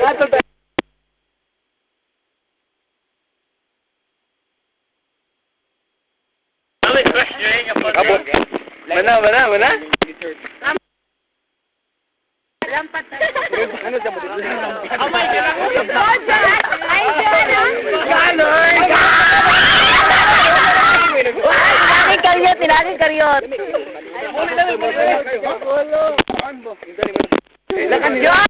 Abo. Mana, mana, mana? Lampat. Ano sa mo? Oh my God. Ay, John. Tinaling karyot, tinaling karyot. John!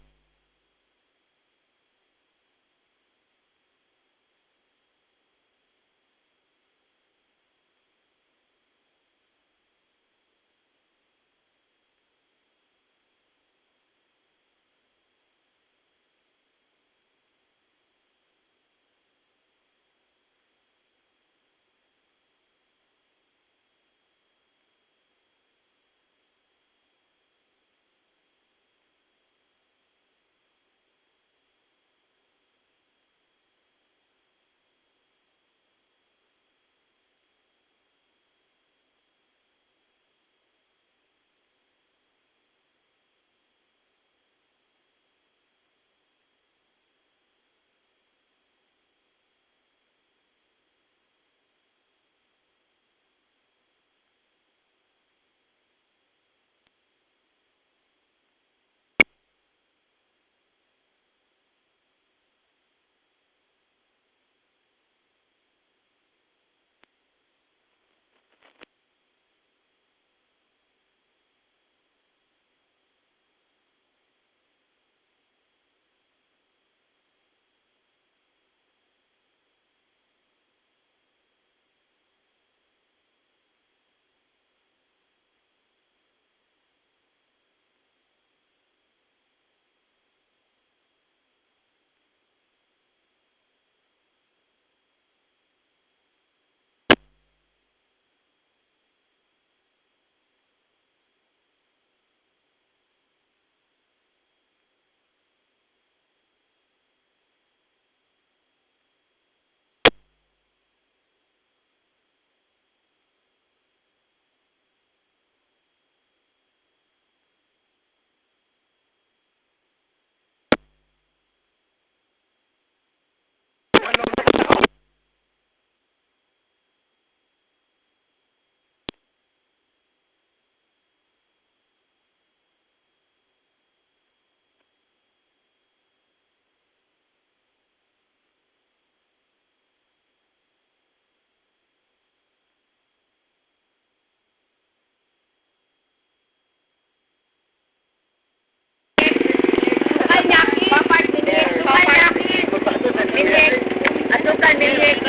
Asukan, milk.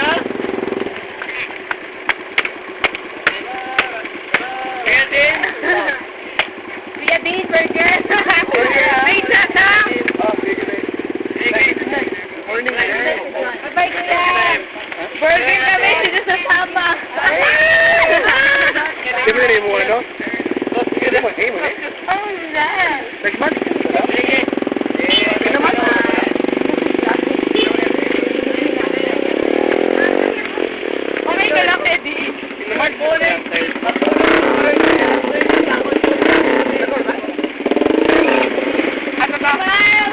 Kuya Din. Kuya Din, burger. May sasang. Morning. Bye-bye, Kuya. Burger kami, dito sa Sama. Di ba rin mo ano? Di mo, di mo eh. Oh, na. Next month? Sige. Naman. Okay ka lang, Eddie. Naman. Morning. Ano ba?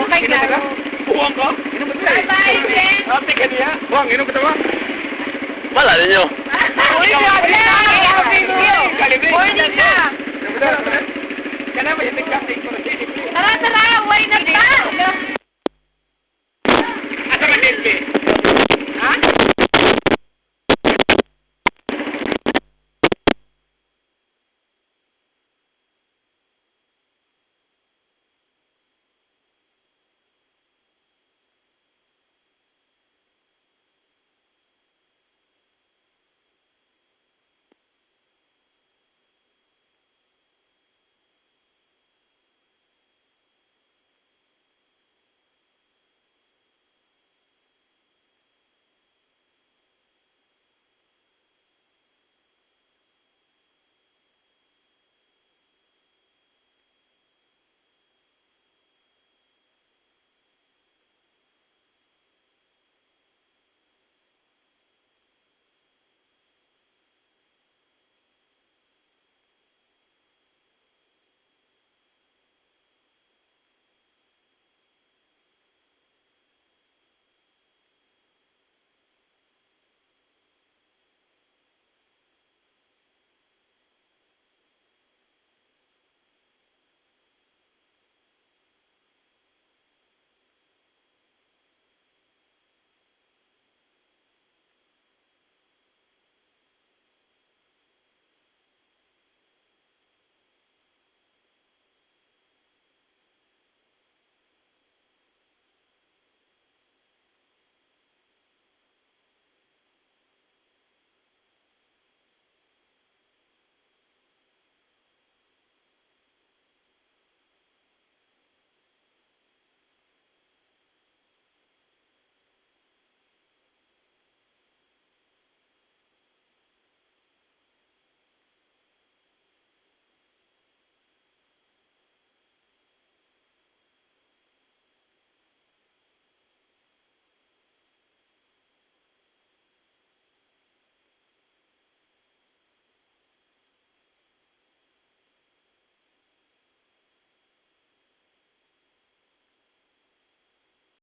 Okay ka. Buwang ka? Bye-bye, Jen. Ate ka niya? Buwang, inom ka tawa? Wala ninyo. Uy, grabe. Happy New Year. Morning na. Tara,